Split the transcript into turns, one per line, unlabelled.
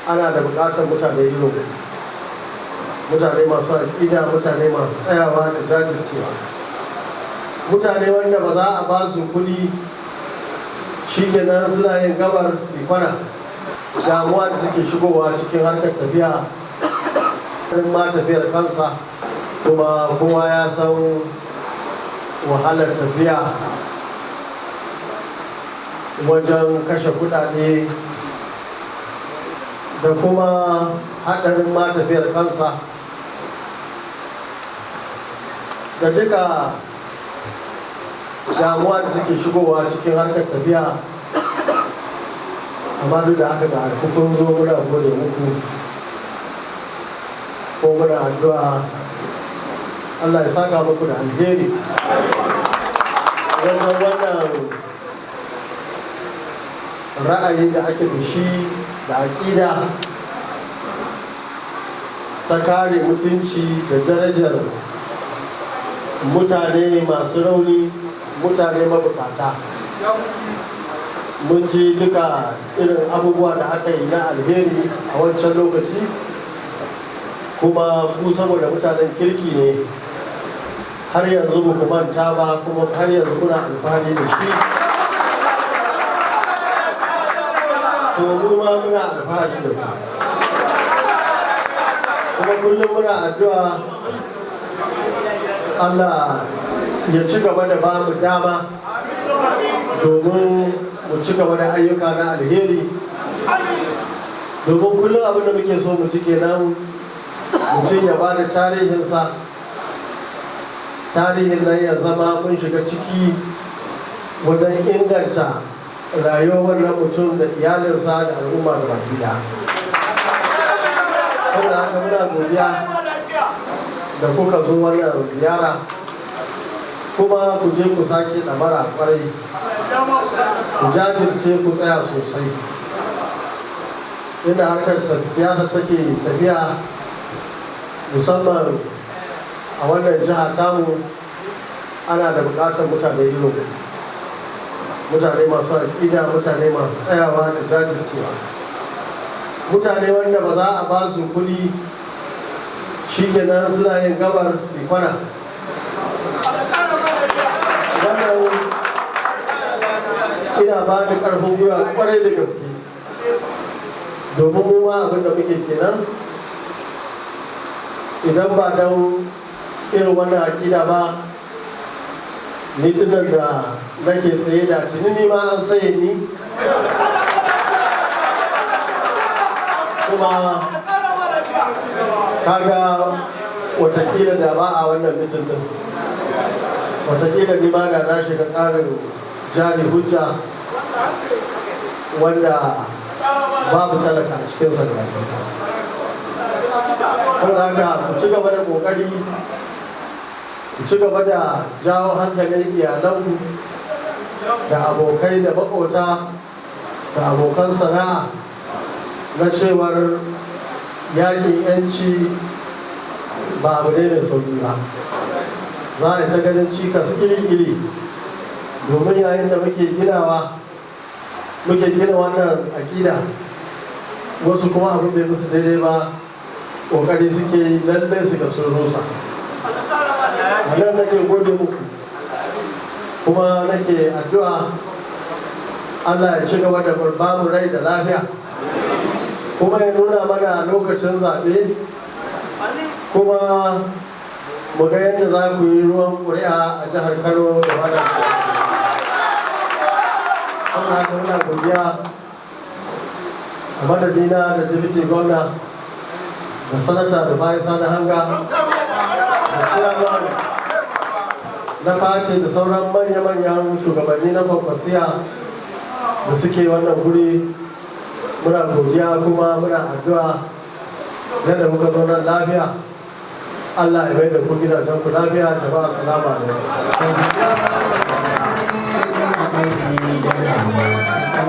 Ana da buƙatar mutane irin ku, mutane masu aƙida, mutane masu tsayawa da jajircewa, mutane wanda ba za a ba su kuɗi shikenan suna yin gabar su kwana. Damuwa da take shigowa cikin harkar tafiya ma, tafiyar kansa kuma kowa ya san wahalar tafiya wajen kashe kudade da kuma haɗarin ma tafiyar kansa da duka damuwa da take shigowa cikin harkar tafiya. Amma duk da haka, da kun zo, muna gode muku ko muna addu'a Allah ya saka muku da alheri wajen wannan ra'ayi da ake da shi da aƙida ta kare mutunci da darajar mutane masu rauni, mutane mabukata. Mun ji duka irin abubuwa da aka yi na alheri a wancan lokaci, kuma ku saboda mutanen kirki ne, har yanzu ba ku manta ba, kuma har yanzu kuna alfahari da shi. To mu ma muna alfahari da ku, kuma kullum muna addu'a Allah ya ci gaba da ba mu dama domin mu ci gaba da ayyuka na alheri, domin kullum abin da muke so mu ji kenan, mutum ya ba da tarihinsa, tarihin nan ya zama mun shiga ciki wajen inganta rayuwar wannan mutum da iyalinsa da al'umma da baki ɗaya. Saboda haka muna godiya da kuka zo wannan ziyara, kuma ku je ku sake ɗamara kwarai, ku jajirce, ku tsaya sosai. Inda harkar siyasa take tafiya, musamman a wannan jiha tamu, ana da buƙatar mutane irin mutane masu aƙida, mutane masu tsayawa da jajircewa, mutane wanda ba za a ba su kuɗi shikenan suna yin gabar su kwana. Wannan ina ba da ƙarfin gwiwa kwarai da gaske, domin mu ma abin da muke kenan. Idan ba don irin wannan aƙida ba, ni dinnan da nake tsaye, da tuni ni ma an saye ni. Kuma kaga watakila da ba a wannan meeting din, watakila ni ma da na shiga tsarin jari hujja wanda babu talaka a cikinsa da baki. Saboda haka ku ci gaba da kokari, ku ci gaba da jawo hankalin iyalanku da abokai da makota da abokan sana'a na cewar yaƙin 'yanci ba abu ne mai sauƙi ba. Za a ta ganin cikas iri-iri, domin yayin da muke ginawa, muke gina wannan aƙida, wasu kuma abin bai musu daidai ba, ƙoƙari suke yi lallai su ga sun rusa. A nan nake gode muku, kuma nake addu'a Allah ya ci gaba da bamu rai da lafiya, kuma ya nuna mana lokacin zaɓe, kuma mu ga yadda za ku yi ruwan ƙuri'a a jihar Kano da wannan. Saboda haka muna godiya a madadina da deputy gwamna da sanata da bayan Sani Hanga da chairman na party da sauran manya-manyan shugabanni na Kwankwasiya da suke wannan guri. Muna godiya kuma muna addu'a yadda muka zo nan lafiya, Allah ya mai da ku gidajen ku lafiya. Jama'a, salamu alaikum.